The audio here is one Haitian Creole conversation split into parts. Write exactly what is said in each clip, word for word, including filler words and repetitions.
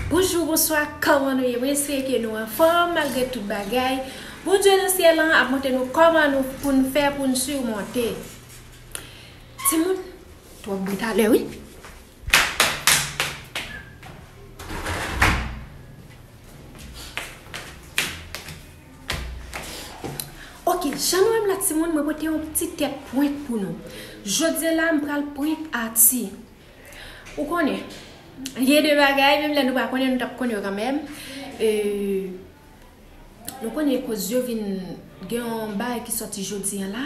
Bonjou, bonswa, kòman nou ye? Mwen espere ke nou anfòm malgre tout bagay. Bondye nan syèl lan ap montre nou kòman nou pou n fè pou n simonte. Timoun, twòp bri talè wi. Ok, jan nou wè m la timoun, mwen pote yon ti tèt prank pou nou. Jodi a la, m pral prank Ati. Ou konnen, gen de bagay, menm lè nou pa konnen, nou t ap konnen yo kanmenm. E, nou konnen koz yo vin gen yon bagay ki sòti jodi a la,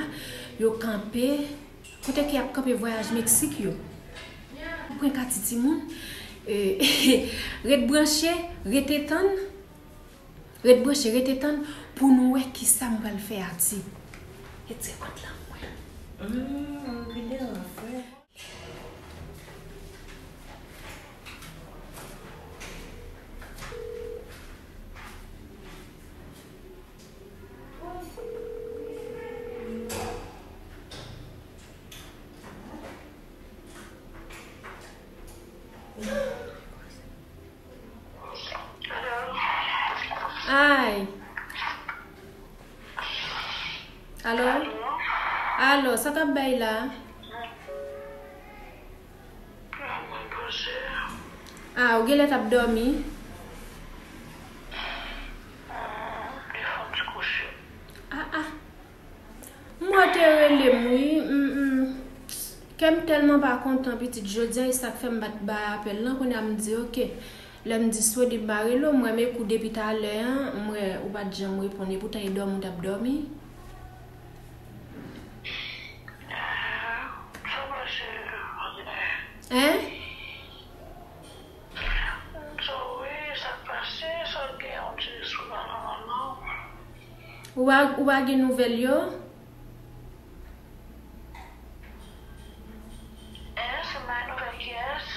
yo kanpe, kote ke y ap kanpe vwayaj Meksik yo. Prank Ati timoun, e, ret branche, rete tann. Ret branche, rete tann pou nou wè kisa m pral fè Ati. Retire kòd lan, mwen. Hmm, m vin devan frè. Ay. Alo? Alo, sa k ap bay la? Ah, ou genlè t ap dòmi? Ah, ah. M wè w te rele m, wi. M, m. Kè m tèlman pa kontan, pitit, jodi a, e sa k fè m pa t bay apèl lan. Kounye a m di, ok. Lè m di Swedi m pa rele w, m wè m ekou depi talè a, m wè ou pa t janm reponn. Epoutan, e dòmi w t ap dòmi. Sa pase, André? Hein? M di w wi, sa k pase, sa w gen yon ti espri pa nòmal non. Ou pa, ou pa gen nouvèl yo? Hein, se m bay nouvèl kiyès?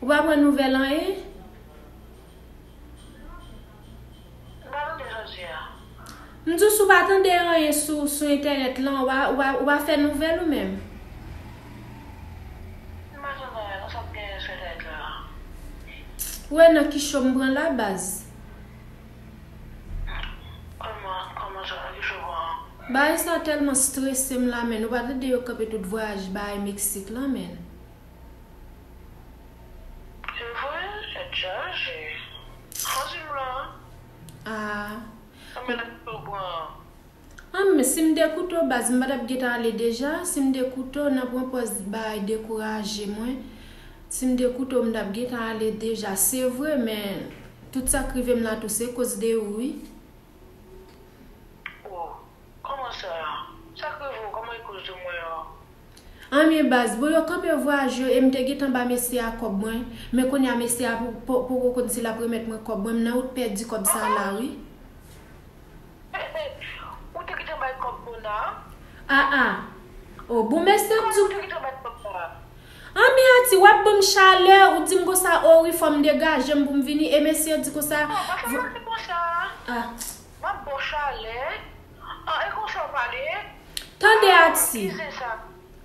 Ou pa pran nouvèl anyen? M pa tande sa w di a. M di w si w pa tande anyen sou, sou entènèt lan, ou pa, ou pa, ou pa fè nouvèl ou menm? M pa tande anyen non, sa k genyen sou entènèt la? Ou wè nan ki cho m pran la, baz. Kòman, kòman sa, nan ki cho w pran? Bagay sa tèlman strese m la, men ou pa tande yo kanpe tout vwayaj bagay Meksik lan, men. Se vre, tèt chaje. Fò di m la. Ah. Konbyen lè w pran? Ah, men si m te koute w, baz, m pa t ap gentan ale deja. Si m te koute w, nan pran pòz bay dekouraje mwen. Si m te koute w, m t ap gentan ale deja. Se vre, men tout sa k rive m la tou, se koz de ou, wi. Oh, kòman sa? Sa k rive w? Kòman e koz de mwen an? Anmye baz, bon, yo kanpe vwayaj yo e m te gentan ba mesye a kòb mwen, men kounye a mesye a po-, po-, poko konn si l ap remèt mwen kòb mwen, m nan wout pèdi kòb sa a la wi. Ou te gentan bay kòb Mona? Ah, ah. Oh, bon, mesye ap di w. Ou te gentan bay kòb sa? Anmye Ati, w ap ban m chalè, ou di m konsa, oh wi, fò m degaje m pou m vini, e mesye yo di konsa. Non, pa fè m pale konsa. Ah. M ap ba w chalè. Ah, e konsa w pale? Tande Ati. Ki zen sa?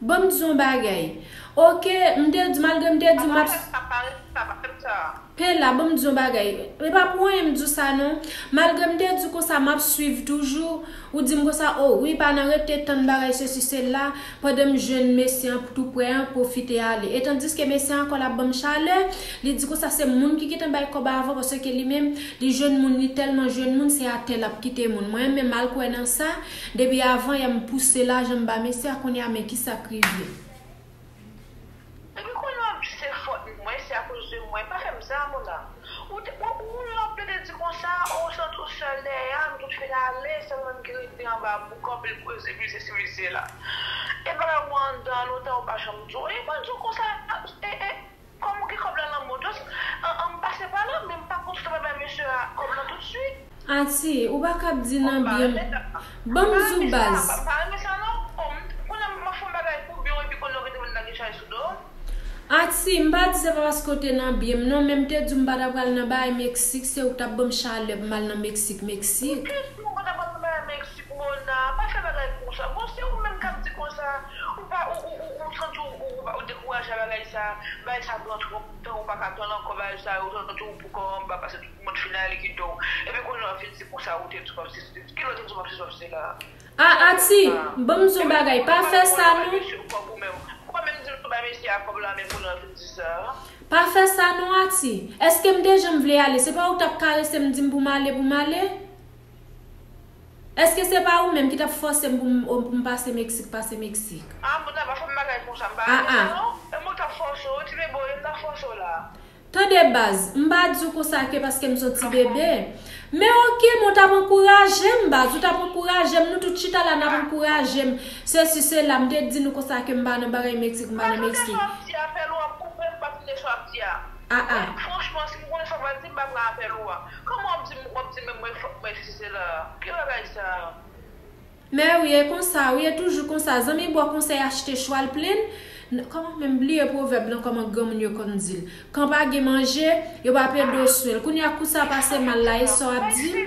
Ban m di w yon bagay. Ok, m te di, malgre m te di w m ap. Apa fè sa, pa fè sa, pa fè sa. Pela, ban m di w yon bagay. E pa pou anyen m di w sa non. Malgre m te di w konsa m ap swiv toujou, ou di m konsa, oh wi, pa nan rete tann bagay sesi sela, pandan m jwenn mesye an tou prè an, pwofite ale. E tandiske mesye an ankò l ap ban m chalè, li di konsa se moun ki gentan bay kòb avan, paske li menm, li jwenn moun, li tèlman jwenn moun, se atè l ap kite moun. Mwen menm, m al kwè nan sa, depi avan yè m pouse lajan m ba mesye a, kounye a, men kisa k rive. Epi kounye a w ap di se fòt mwen, se akoz de mwen. Pa fè m sa, Mona. Ou te, ou, ou lè w ap plede di konsa, ou santi w sèl dèyè a, nou tout fin ale, sèl mwen ki rete anba pou kanpe l kweze misye si misye la. E bagay ou anndan lontan ou pa janm di w. E mwen di w konsa, e, e, kòm ou gen kòb la nan men w, just, an, an, m pase pa la, men m pa konn si w ta pral bay mesye a kòb la toutswit. Ati, ou pa kab di nan byen m. Ban m di w baz. M pa renmen sa non. Kounye a m ap fè yon bagay pou byen w epi kounye a w rete vin lage chay sou do m. Ati, m pa di se pa paske w te nan byen m non, men m te di w m pa ta pral nan bagay Meksik, se ou k t ap ban m chalè pou m al nan Meksik, Meksik. Ou te di w pa ta pral nan bagay Meksik, Mona, pa fè bagay konsa. Bon, se ou menm k ap di konsa, ou pa, ou, ou, ou, ou santi w, ou, ou, ou dekouraje a bagay sa. Bagay sa pran twòp tan, ou pa ka tann ankò bagay sa yo, tann tou pou kò anba, paske tout moun fin ale kite w. Epi kounye a w ap vin di konsa ou te di w p ap sesi, kilè w te di w p ap sesi, w ap sela? Ah, Ati, ban m di w yon bagay, pa fè sa non. Ou pa menm di w bay mesye a kòb la, men kounye a w ap vin di sa. Pa fè sa non, Ati. Èske m te janm vle ale? Se pa ou t ap karese m, di m pou m ale, pou m ale? Èske se pa ou menm ki t ap fòse m pou m, pou m pase Meksik, pase Meksik? Ah, moun nan pa fè m bagay konsa, m pa ale konsa non. E moun t ap fòse w, ti bebe w ye, m t ap fòse w la. Tande baz, m pa di w konsa ke paske m se yon ti bebe. Men oke, men w t ap ankouraje m, baz, ou t ap ankouraje m, nou tout chita la, n ap ankouraje m. Sesi, sela, m te di nou konsa ke m pa nan bagay Meksik, m pa nan Meksik. Apèl ou ap koupe, m pa tande sa w ap di a. Ah, ah. Franchman, si m konnen sa w pral di, m pa pran apèl ou a. Kòman w ap di m, w ap di m, mwen, mwen, si se la. Ki bagay sa? Men wi, e konsa, wi, e toujou konsa. Zanmi bò konsèy achte chwal plenn. N- Kòman menm bliye pwovèb lan, kòman granmoun yo konn di l? Kan pa gen manje, yo pa pede w swen l. Kounye a kou sa pase mal la, e sa w ap di?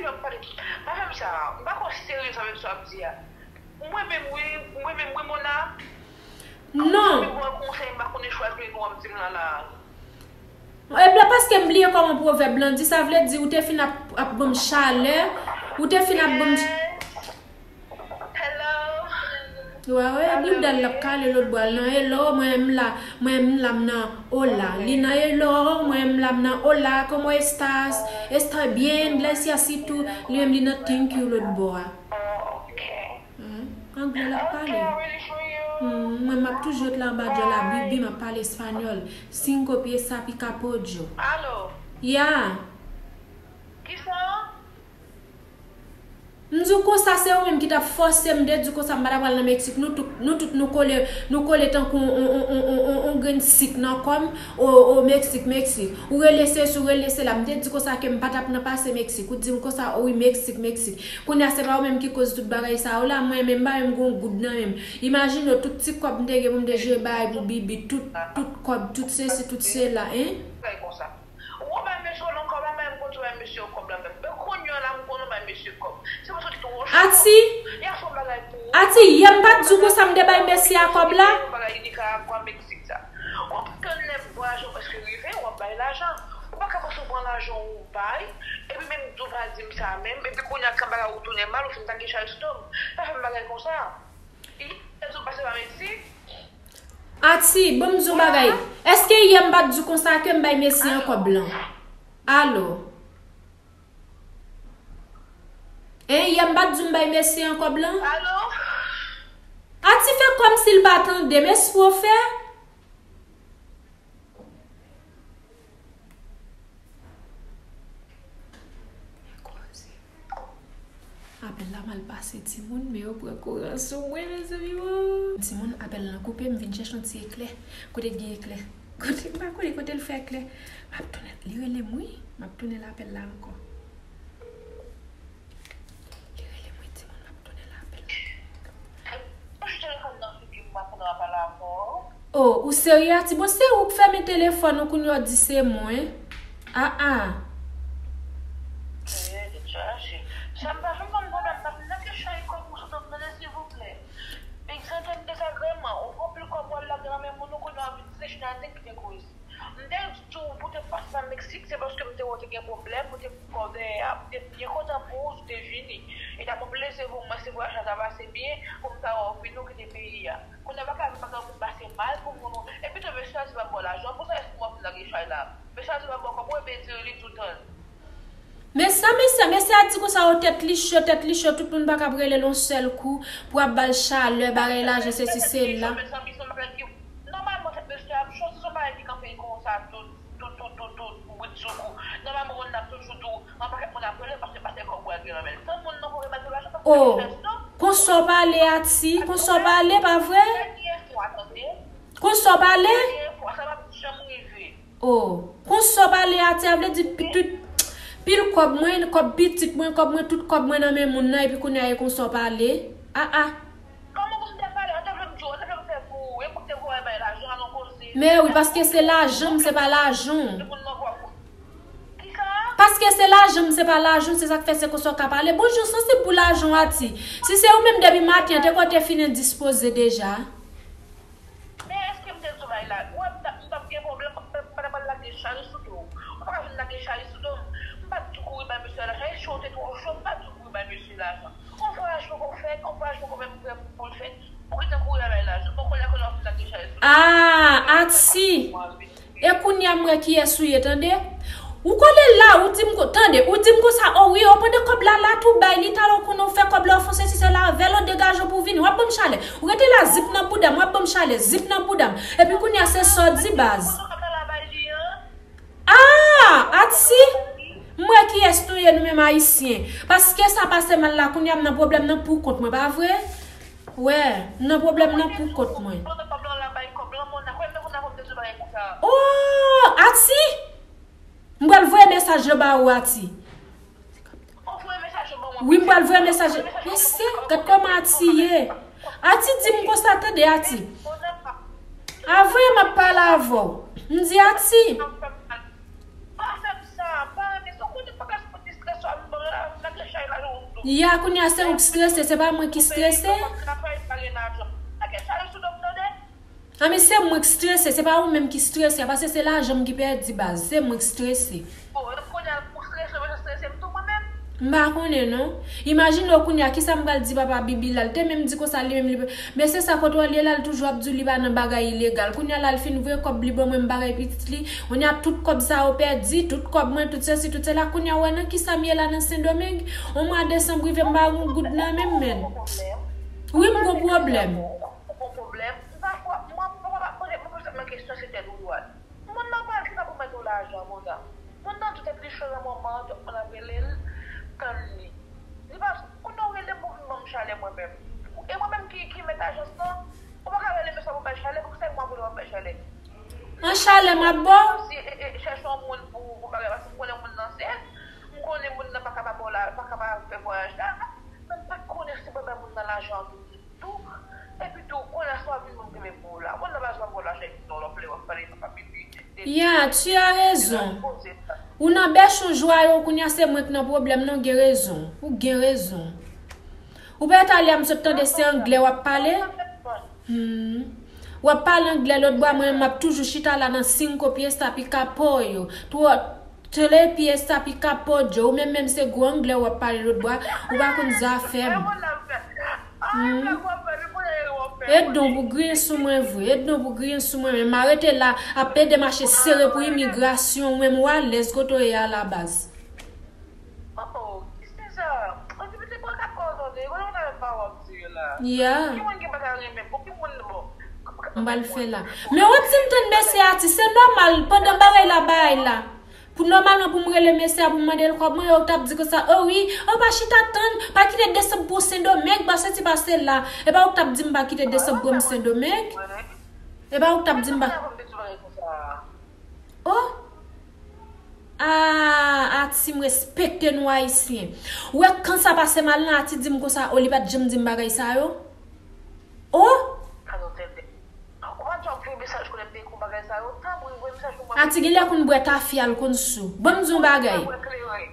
Pa fè m sa, m pa kwè w serye avèk sa w ap di a. Mwen menm wi, mwen menm wi, Mona. Non. Mwen mwen konsèy m pa konnen chwa plenn w ap di m la la. Epi la, paske m bliye kòman pwovèb lan di, sa vle di ou te fin ap, ap ban m chalè, ou te fin ap ban m. Hello. Wè, wè, boudal l ap kale lòt bò a l nan hello, mwen m la, mwen m la m nan hola. Li nan hello, mwen m la m nan hola, cómo estás? Estoy bien, gracias, y tú? Li menm li nan thank you lòt bò a. Oh, ok. Hmm, anglè l ap pale. Hmm, mwen m ap toujou ret la anba djòl la, bibi, m ap pale espanyòl. Cinco pies a pica pollo. Alo? Ya. Kisa? M di w konsa, se ou menm ki t ap fòse m, m te di w konsa m pa ta pral nan Meksik. Nou tout, nou tout nou kole, nou kole tankou on, on, on, on, on, on grenn sik nan kò m. O, o, Meksik, Meksik. Ou rele sesi, ou rele sela. M te di konsa ke m pa t ap nan pase Meksik. Ou di m konsa, o wi, Meksik, Meksik. Kounye a se pa ou menm ki koz tout bagay sa yo la, mwen menm m pa menm gon goud nan men m. Imajine w tout ti kòb m te gen pou m te jere bagay pou bibi, tout, tout kòb, tout sesi, tout sela, en? Ou bay mesye w nan kòb la, men m konn bay mesye w kòb la menm. Men kounye a la, m konn ou bay mesye kòb. Se paske w te twò cho. Ati, y ap fè yon bagay pou ou. Ati, yè m pa t di w konsa m te bay mesye a kòb la? Yon bagay Nicaragua, Mexique sa. W ap tann lè vwayaje w prèske rive, w ap bay lajan. Ou pa ka panse w pran lajan w bay, epi menm di w pa di m sa menm, epi kounye a kan bagay ou tounen mal, ou fin ta gen chay sou do m. Pa fè m bagay konsa. Yè m te di w pase pa Mexique. Ati, ban m di w bagay. Èske yè m pa t di w konsa ke m bay mesye an kòb lan? Alo? Hein, yè m pa t di w m bay mesye an kòb lan? Alo? Ati fè kòmsi l pa tande m, espre w fè. Apèl la mal pase, timoun, men yo pran kouraj sou mwen, mezanmi, o. Timoun, apèl lan koupe, m vin chèche yon ti eklè. Kote k gen eklè? Kote, m pa konnen kote l fè eklè. M ap tounen, li rele m, wi. M ap tounen l apèl la ankò. Li rele m, wi, timoun, m ap tounen l apèl la. Touche telefòn nan figi m, m ap pran apèl la ankò. Oh, ou serye, Ati? Bon, se ou k fèmen telefòn ou, kounye a w di se mwen. Ah, ah. Sa m pa janm konn pwoblèm, pa vin nan kesyon e kòb ou sot ap tande, silvouplè. Big Santé, m dezagreman, ou pran pil kòb w al lage nan men moun, ou kounye a w ap vin di se China te kite koz. M te di w pou te pase pa Meksik, se paske m te wè w te gen pwoblèm, ou te kòb, ou te byen kontan pou ou, ou te vini. E ta pran plezi pou mwen si vwayaj la ta pase byen, pou m ta wè w vini, ou kite peyi a. Kounye a pa ka vin bagay pou pase mal pou moun ou. Epi tou mesye a di pa ba w lajan, pou sa èske w ap vin lage chay la? Mesye a di pa ba w kòb ou, ebyen di li di w tann. Men sa mesye, mesye a di konsa, o, tèt li cho, tèt li cho, tout moun pa ka ap rele l yon sèl kou pou ap ba l chalè, bagay lajan, sesi, sela. Mezanmi, se yon bagay ki, nòmalman, tèt mesye ap cho, se yon bagay ki kanpe konsa, tout, tout, tout, tout, tout, brit sou kou. Nòmalman, moun nan toujou di w, yon pakèt moun ap rele paske pa se kòb ou al gen nan men l. Tann moun nan pou remèt ou lajan, paske li fè stòp. Konsa w pale, Ati, konsa w pale, pa vre? Dènye fwa, tande. Konsa w pale? Dènye fwa, sa p ap janm rive. Oh, konsa w pale, Ati, a vle di pi-, tout, pil kòb mwen, kòb pitit mwen, kòb mwen, tout kòb mwen nan men moun nan, epi kounye a e konsa w pale? Ah, ah. Kòman pou m te pale? An te vle m di w, an te vle m fè pou ou, e pou te voye bay lajan, an nou koze. Men wi, paske se lajan m, se pa lajan w. Paske se lajan m, se pa lajan w, se sa k fè se konsa w ka pale. Bonjou, sansib pou lajan w, Ati. Si se ou menm depi maten an, te kote fin endispoze deja. Men èske m te di w bay la? Ou wè m t ap, m t ap sou do m. M pa t tou kouri bay mesye a lajan. E cho te twò cho, m pa t tou kouri bay mesye lajan. On vwayaj poko fèt, on vwayaj poko menm prè pou l fèt. Ou gentan kouri al bay lajan. Bon, kounye a, kounye a, w fin lage chay sou do m. Ah, Ati! E kounye a m wè kiyès ou ye, tande? Ou kole la, ou di m ko-, tande, ou di m konsa, o wi, o pandan kòb la, la tou bay li, talè w konnen w fè kòb la, w fè sesi sela avè l, w degaje w pou w vini, w ap ban m chalè. Ou rete la, zip nan bouda m, w ap ban m chalè, zip nan bouda m. Epi kounye a se sa w di baz. Ah, Ati! M wè kiyès nou ye nou menm Ayisyen. Paske sa pase mal la, kounye a m nan pwoblèm nan pou kont mwen, pa vre? Wè, m nan pwoblèm nan pou kont mwen. Oh, Ati! M pral voye mesaj yo ba ou, Ati. Wi, m pral voye mesaj. Mesye, gad kòman Ati ye. Ati di m konsa, tande, Ati. Avè m ap pale avè w. M di, Ati. Ya, kounye a se ou k strese, se pa mwen ki strese. Anben, se mwen k strese, se pa ou menm ki strese, paske se lajan m ki pèdi baz, se mwen k strese. M pa konnen non. Imajine w kounye a, kisa m pral di papa Bibi la, l te menm di konsa li menm li, mesye sa kote w al ye la, l toujou ap di w li pa nan bagay ilegal. Kounye a la, l fin voye kòb li ban mwen, m bagay pitit li. Kounye a tout kòb sa yo pèdi, tout kòb mwen, tout sesi, tout sela. Kounye a w wè nan kisa m ye la nan Sendomeng? On mwa desanm rive, m pa yon goud nan men m, menn. Wi, m gon pwoblèm. Ou gon pwoblèm. M pa kwè, mwen, mwen pa poze, mwen poze mwen kesyon, se tèt ou dwat. Moun nan pa al ki pa pou mete w lajan, monda. Moun nan di tèt li cho nan moman an, tout moun ap rele l, tann li. Li pa, kounye a w rele m pou vin ban m chalè mwen menm. E mwen menm ki, ki mèt ajans lan, ou pa ka rele mesye pou bay chalè, pou ki sa mwen vle w ap bay chalè? An chalè m ap ba w. Si, e, e, chèche yon moun pou, pou bagay, paske m konnen moun nan se, m konnen moun nan pa ka pa ba w la, pa ka pa fè vwayaj la, men m pa t konnen si mwen bay moun nan lajan an tou. Tou, epi tou, kounye a sa w ap vin ban m kenbe pou ou la. Moun nan pa bezwen ba w lajan epi non, lè w vle w ap pale, papa Bibi. Ya, tu as raison. Ou nan bèch ou jwa yo, kounye a se mwen k nan pwoblèm non, gen rezon. Ou gen rezon. Ou pa t ale a, m sot tande se anglè w ap pale. Hmm. W ap pale anglè lòt bò, mwen m ap toujou chita la nan cinco pies a pica pollo. Twò, tres pies a pica pollo. Ou menm menm se gwo anglè w ap pale lòt bò, ou pa konn zafè m. Hmm. E don pou griyen sou mwen vre, e don pou griyen sou mwen, men m a rete la, ap plede mache sere pou imigrasyon, ou menm ou alèz kote w ye a la baz. Oh, oh, ki se sa? An di, mete pran kat kò w tande, konnen w ta menm pa w ap di yo la. Ya. Ki moun ki pa ta renmen, bon, ki moun, bon. M pral fè la. Men w ap di m tann mesye a, Ati, se nòmal, pandan bagay la, bagay la. Pou nòmalman pou m rele mesye a pou m mande l kòb mwen, ou t ap di konsa, o wi, o pa chita tann, pa kite desanm pou Sendomeng, pa soti pase la. E pa ou k t ap di m pa kite desanm pou m Sendomeng? E pa ou k t ap di m pa. Oh! Ah, Ati, m respekte nou Ayisyen. Ou wè kan sa pase mal lan, Ati di m konsa, o li pa t janm di m bagay sa yo. Oh! Ati gen lè konn bwè tafya l konn sou. Ban m di yon bagay.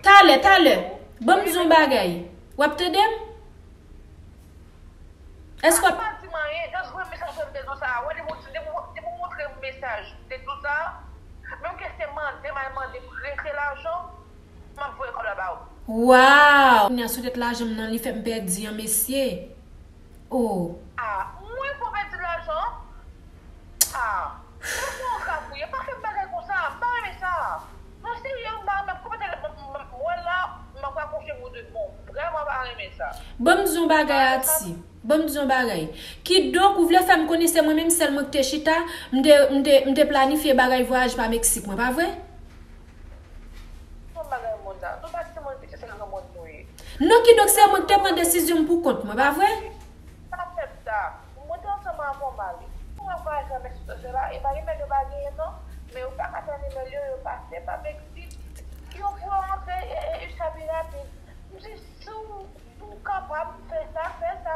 Talè, talè. Ban m di yon bagay. W ap tande m? Èske w ap. Pa di m anyen, just voye mesaj mwen, m te di w sa. Wè, depi w, depi w, depi w montre m mesaj, m te di w sa. Menm ke se mande m al mande prete lajan, m ap voye kòb la ba ou. Waw! Kounye a sou tèt lajan m nan, li fè m pèdi an, mesye. Oh. Ah, mwen pou pèdi lajan? Ah, mwen se yon kafouye, pa fè m bagay konsa, m pa renmen sa. Non, serye, m pa renmen, koupe telefòn, m, m, m wè la, m ap rakwoche pou de bon. Vrèman pa renmen sa. Ban m di yon bagay, Ati. Ban m di yon bagay. Kidonk, ou vle fè m konnen se mwen menm sèl mwen ki te chita, m te, m te, m te planifye bagay vwayaj pa Meksik mwen, pa vre? Yon bagay moun sa. Nou pa timoun piti, se granmoun nou ye. Non, kidonk se mwen ki te pran desizyon m pou kont mwen, pa vre? Pa fè sa. Mwen te ansanm avè w, Mali. Pou mwen vwayaj nan Meksik, se la, e pa imèl yo pa genyen, non. Men yo pa ka tann imèl yo, yo pase pa Meksik. Yo pou yo antre, e, e, e, sa pi rapid. M di, si w Si w kapab fè sa, fè sa.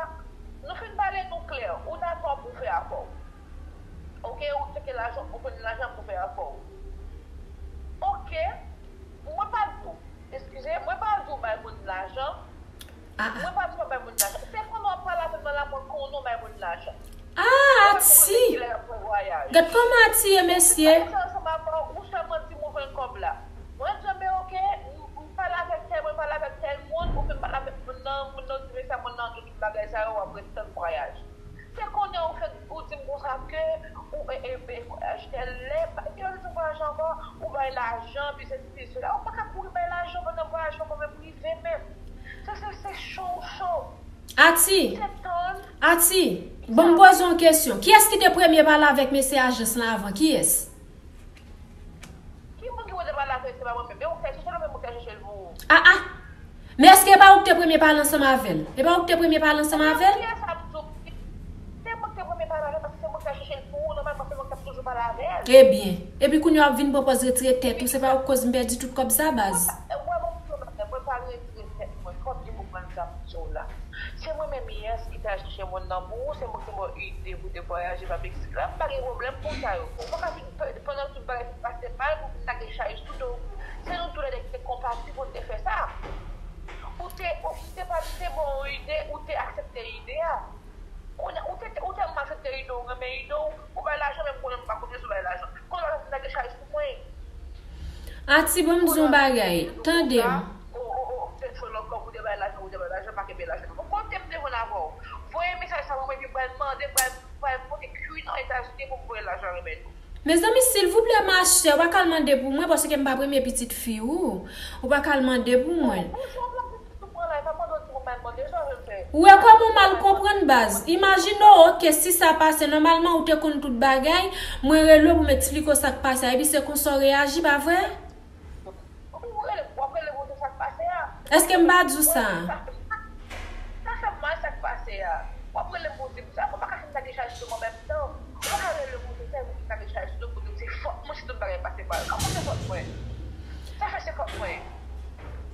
Nou fin pale nou klè. Ou dakò pou fè afè w. Oke, ou tcheke lajan, ou jwenn lajan pou fè afè w. Oke, mwen pa di w, eskize, mwen pa di w bay moun lajan. Ah, ah. Mwen pa di w pa bay moun lajan. Se pandan w ap pale avè m nan la, mwen konnen w bay moun lajan. Ah, Ati! Gad kòman Ati ye, mesye. Ou sèlman di m ou jwenn kòb la. Mwen di, men oke, Sela, ou pa ka kouri bay lajan pandan vwayaj pa konn menm rive menm. Sa se, se cho, cho. Ati, se tann. Ati, bon, m poze yon kesyon. Kiyès ki te premye pale avèk mesye ajans lan avan? Kiyès? Ki moun ki pote pale avè l, se pa mwen menm. E ou k te chèche l, ou menm ou k te chèche l pou ou. Ah, ah. Men èske e pa ou ki te premye pale ansanm avè l? E pa ou ki te premye pale ansanm avè l? Kiyès ap di w? Se mwen ki te premye pale avè l, paske se mwen ki te chèche l pou ou. Nòmalman, se mwen ki t ap toujou pale avè l. Ebyen, epi kounye a w ap vin pran pòz retire tèt ou, se pa ou k koz m pèdi tout kòb sa, baz. Mwen, mwen, mwen, mwen pa retire tèt mwen. Fò m di w konprann sa m di w la. Se mwen menm, yes, ki t al chèche moun nan pou ou, se mwen ki te ba w ide pou w te vwayaje pa Meksik la, m pa gen pwoblèm pou sa yo. Ou pa ka vin, pandan tout bagay fin pase mal, pou vin lage chay sou do m. Se nou toulède ki te konpati pou n te fè sa. Ou te, ou te pa, te ba w ide, ou te aksepte ide a. Kounye a, ou te, ou tèlman aksepte ide, ou renmen ide, ou, ou bay lajan, menm konnen m pa konnen si w bay lajan. Kounye a, ou vin lage chay sou mwen. Ati, ban m di w yon bagay. Tande m. Ou, ou, ou, ou te jwenn lòt kòb, ou te bay lajan, ou te bay lajan, pa kenbe lajan. Ou kote m te jwenn avè w. Voye mesaj sa ban mwen, epi m pral mande, m pral, m pral pote kwi nan Etazini pou m voye lajan remèd ou. Mezanmi, silvouplè, ma sè, ou pa ka al mande pou mwen, paske m pa premye pitit fi ou. Ou pa ka al mande pou mwen. Ou jwenn lòt pitit ou pran la, e pa mande w di mwen m al mande, sa w vle fè. Ou wè kòman w mal konprann, baz. Imajine w, oke, si sa pase, nòmalman ou te konn tout bagay, mwen rele w pou m eksplike w sa k pase a, epi se konsa w reyaji, pa vre? Ou rele, w ap rele pou w di sa k pase a. Èske m pa di w sa? Sa fè m mal sa k pase a. W ap rele m pou w di m sa, ou pa ka fin lage chay sou do m an menm tan. Ou pa ka rele m pou w di sa, epi w fin lage chay sou do m pou w di m se fòt mwen si tout bagay pase mal. Kòman se fòt mwen? Sa fè se fòt mwen.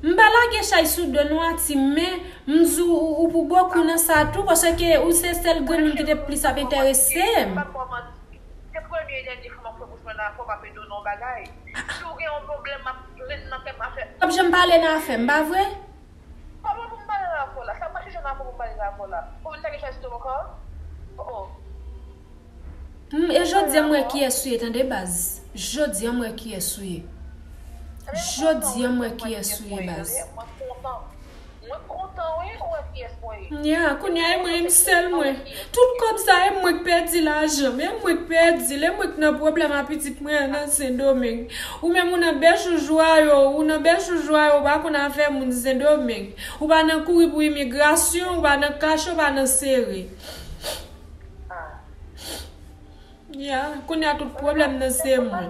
M pa lage chay sou do nou, Ati, men m di w, ou, ou pou bokou nan sa tou, paske ou se sèl granmoun ki te plis ap enterese m. M pa ba w manti. Se premye e dènye fwa m ap fè bouch mwen nan afè w, m ap ede w nan yon bagay. Si w gen yon pwoblèm, m ap jwenn nan kè m afè. W ap janm pale nan afè m, pa vre? Kòman pou m pale nan afè w la? Sa m pa chèche nan afè w pou m pale nan afè w la. Ou vin lage chay sou do m ankò? Oh, oh. Hmm, e jodi a m wè kiyès ou ye, tande, baz. Jodi a m wè kiyès ou ye. Jodi a m wè kiyès ou ye, baz. Mwen kontan. Mwen kontan, wi, ou wè kiyès mwen ye. Ya, kounye a, e mwen, e m sèl mwen. Tout kòb sa, e mwen k pèdi lajan m, e mwen k pèdi l, e mwen k nan pwoblèm a pitit mwen an nan Sendomeng. Ou menm, ou nan bèch ou jwa yo, ou nan bèch ou jwa yo, ou pa konn afè moun Sendomeng. Ou pa nan kouri pou imigrasyon, ou pa nan kache, ou pa nan sere. Ah. Ya, kounye a tout pwoblèm nan se mwen.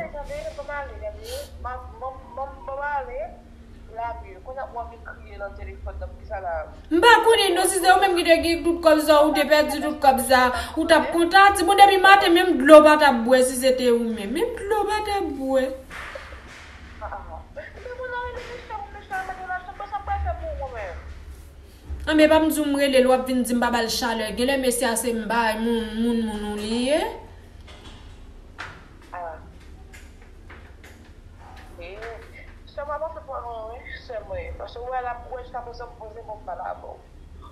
M pa konnen non, si se ou menm ki te gen tout kòb sa, ou te pèdi tout kòb sa, ou t ap kontan. Timoun, depi maten, menm dlo pa t ap bwè si se te ou menm. Menm dlo pa t ap bwè. Anben, pa m di w m rele l, w ap vin di m pa ba l chalè. Genlè mesye a se m bay moun, moun, moun ou li ye. Ah. E, sè m ap antre pran mwen, wi, sè mwen. Paske ou wè la, ou wè jiskaprezan m poze m, m pale avè w.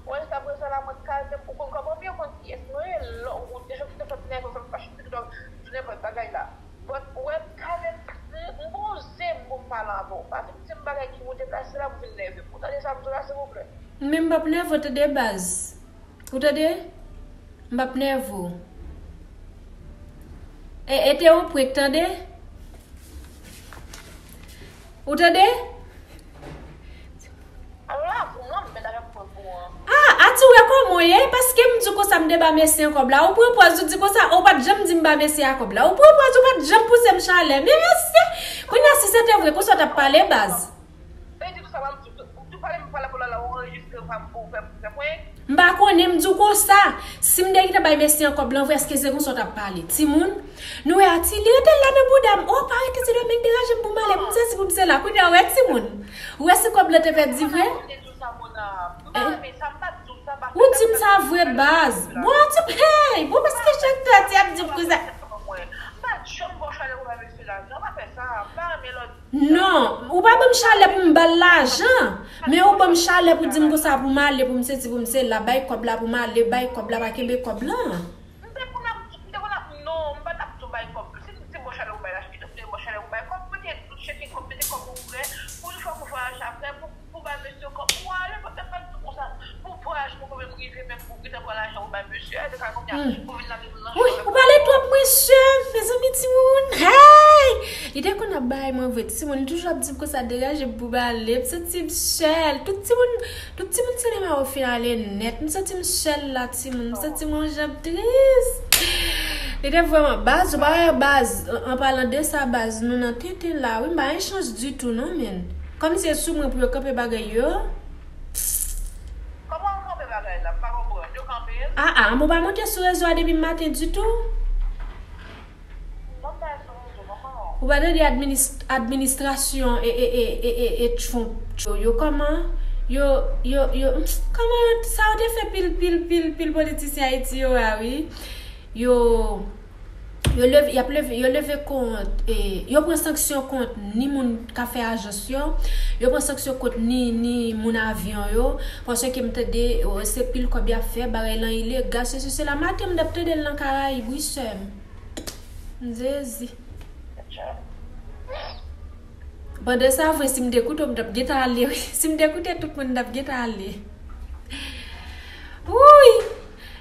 Ou wè jiskaprezan la, mwen kalme m. Ou konn kòman m ye, ou konn kiyès mwen ye. Lè ou deja ou te fè m nève, ou fè m fache, ou te tounen pran bagay la. But ou wè m kalme m, m poze m pou m pale avè w. Pa vin di m bagay ki pou deplase la pou vin nève m. Ou tande sa m di w la, silvouplè? Men m p ap nève w, tande, baz. Ou tande? M p ap nève w. E, e te yon prank, tande? Ou tande? Alò la, pou mwen, m mèt avè m prank ou an. Ah, Ati, ou wè kòman w ye? Paske m di w konsa m te ba mesye an kòb la. Ou pran pòz, ou di konsa, ou pa t janm di m ba mesye a kòb la. Ou pran pòz, ou pa t janm pouse m chalè. Men mesye, kounye a, si se te vre, konsa w t ap pale, baz. Vle di tout sa, m ap di tout, tout pale m pale pou la, la, ou anrejistre, ou pa pou fè, pou fè prank. M pa konnen, m di w konsa. Si m te gentan bay mesye an kòb lan vre, èske se konsa w t ap pale? Timoun, nou wè Ati, li rete la nan bouda m. Oh, pa rete Sendomeng, degaje m pou m ale, pou m sesi, pou m sela. Kounye a, ou wè timoun. Ou wè si kòb lan te pèdi vre? Ou di m sa vre, baz. Bon, Ati, hey, bon, paske chak tan Ati ap di m konsa. M pa janm ba w chalè pou bay mesye lajan, pa fè sa. M pa renmen lòt. Non, ou pa ban m chalè pou m ba l lajan, men ou ban m chalè pou di m konsa pou m ale, pou m sesi, pou m sela, bay kòb la pou m ale, bay kòb la, pa kenbe kòb lan. M te konn ap, m te konn ap, non, m pa t ap tou bay kòb. Si m di m ba w chalè pou bay lajan, m te ba w chalè pou bay kòb, mete tout cheke kòb, mete kòb ou prè, pou nou fè pou vwayaj la prè, pou, pou bay mesye kòb, pou ale, pa, pa, pa di konsa, pou vwayaj pou mwen menm rive, menm pou gentan pran lajan pou bay mesye a, se sa kounye a, pou vin lage moun nan cho. Wi, ou pale twòp, mwen sè, mezanmi timoun, hey! Li te konn ap bay mwen vre. Timoun toujou ap di m konsa, degaje m pou m ale. M santi m sèl. Tout timoun, tout timoun sinema yo fin ale nèt. M santi m sèl la, timoun. M santi m yon jan tris. Li te vrèman, baz, ou pa wè baz, an, an palan de sa, baz, nou nan tenten la, wi, m pa gen chans ditou, non, menn. Kòmsi se sou mwen pou yo kanpe bagay yo. Kòman yo kanpe bagay la? M pa konprann. Yo kanpe l? Ah, ah, m pa monte sou rezo a depi maten ditou. Ou pa tande adminis-, administrasyon e, e, e, e, e, e Trump yo, yo kòman? Yo, yo, yo, kòman yo, sa yo te fè pil, pil, pil, pil politisyen Ayiti yo a, wi. Yo, yo leve, y ap leve, yo leve kont, e, yo pran sanksyon kont ni moun k ap fè ajans yo, yo pran sanksyon kont ni, ni moun avyon yo, paske m tande, o, se pil kòb y ap fè, bagay lan ilegal, se, se, se la maten m t ap tande l nan Karayib, wi, sè m. Jezi. Pandan sa vre, si m te koute w, m t ap gentan ale, wi. Si m te koute tout moun, m t ap gentan ale. Wouy!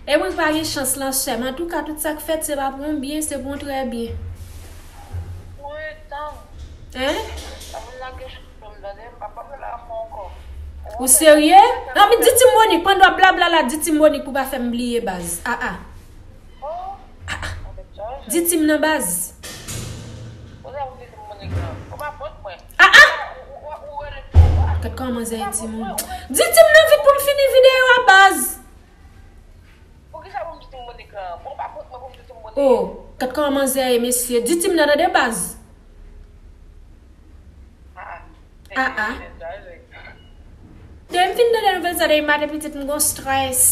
E mwen pa gen chans lan, sè m. Antouka, tout sa k fèt, se pa pou yon byen, se pou yon trè byen. Hein? Ou serye? Anben, di Tim Monique, pandan w ap blabla la, di Tim Monique pou pa fè m bliye, baz. Ah, ah. Ah, ah. Di Tim nan, baz. Ah, ah. Gad kòman manzè ye, timoun. Di Tim nan vit pou m fini videyo a, baz. Oh, gad kòman manzè ye, mesye. Di Tim nan, tande, baz. Ah, ah. Depi m fin tande nouvèl sa depi maten, pitit, m gon strès.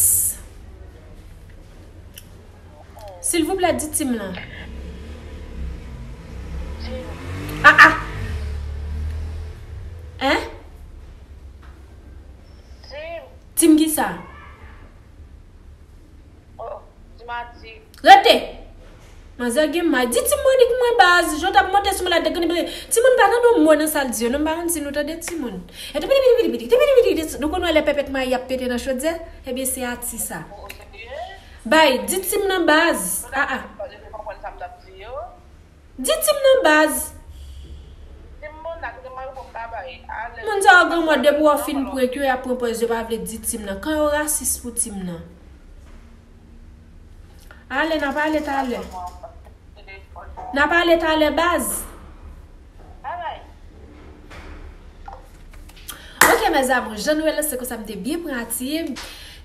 Silvouplè, di Tim lan. Ah, ah. Hein? Tim kisa? Rete! Manzè gen may. Di Tim Monique mwen, baz. Jan w t ap monte sou mwen la, degribile. Timoun pa tande yon mo nan sa l di yo. Non, m pa konn si nou tande, timoun. E te piti, piti, piti, piti, piti, piti, piti. Nou konn wè lè pèpèt may ap pete nan chodyè? Ebyen, se atis sa. Bay, di Tim nan, baz. Ah, ah. Di Tim nan, baz. Moun sa yo granmò, depi w fin prank yo, y ap pran pòz yo pa vle di Tim nan. Kan yo rasis pou Tim nan. Ale, n a pale talè. N a pale talè, baz. Ok, mes amours, jan nou wè la, se konsa m te byen pran Ati.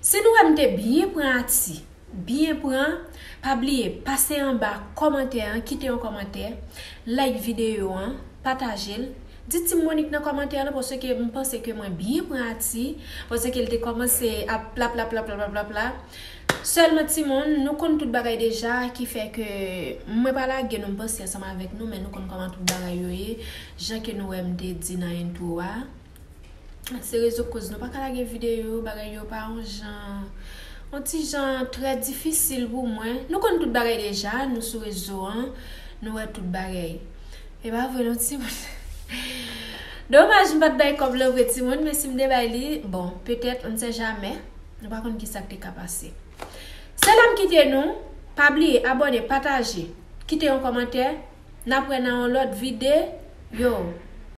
Si nou wè m te byen pran Ati, byen pran, pa bliye, pase anba kòmantè an, kite yon kòmantè, like videyo an, pataje l. Di Tim Monique nan kòmantè an, paske m panse ke mwen byen pran Ati, paske l te kòmanse ap pla, pla, pla. Sèlman, timoun, nou konn tout bagay deja, ki fè ke mwen pa lage nou, m panse ansanm avèk nou, men nou konn kòman tout bagay yo ye, jan ke nou wè m te di nan intro a. Se rezon k koz nou pa ka lage videyo, bagay yo pa yon jan, yon ti jan trè difisil pou mwen. Nou konn tout bagay deja, nou sou rezo an, nou wè tout bagay. E pa vre non, timoun. Domaj m pa t bay kòb lan vre, timoun, men si m te bay li, bon, petèt, on ne sait jamais. Nou pa konn kisa k te ka pase. Se la m kite nou. Pa bliye abòne, pataje, kite yon kòmantè. N ap wè nan yon lòt videyo.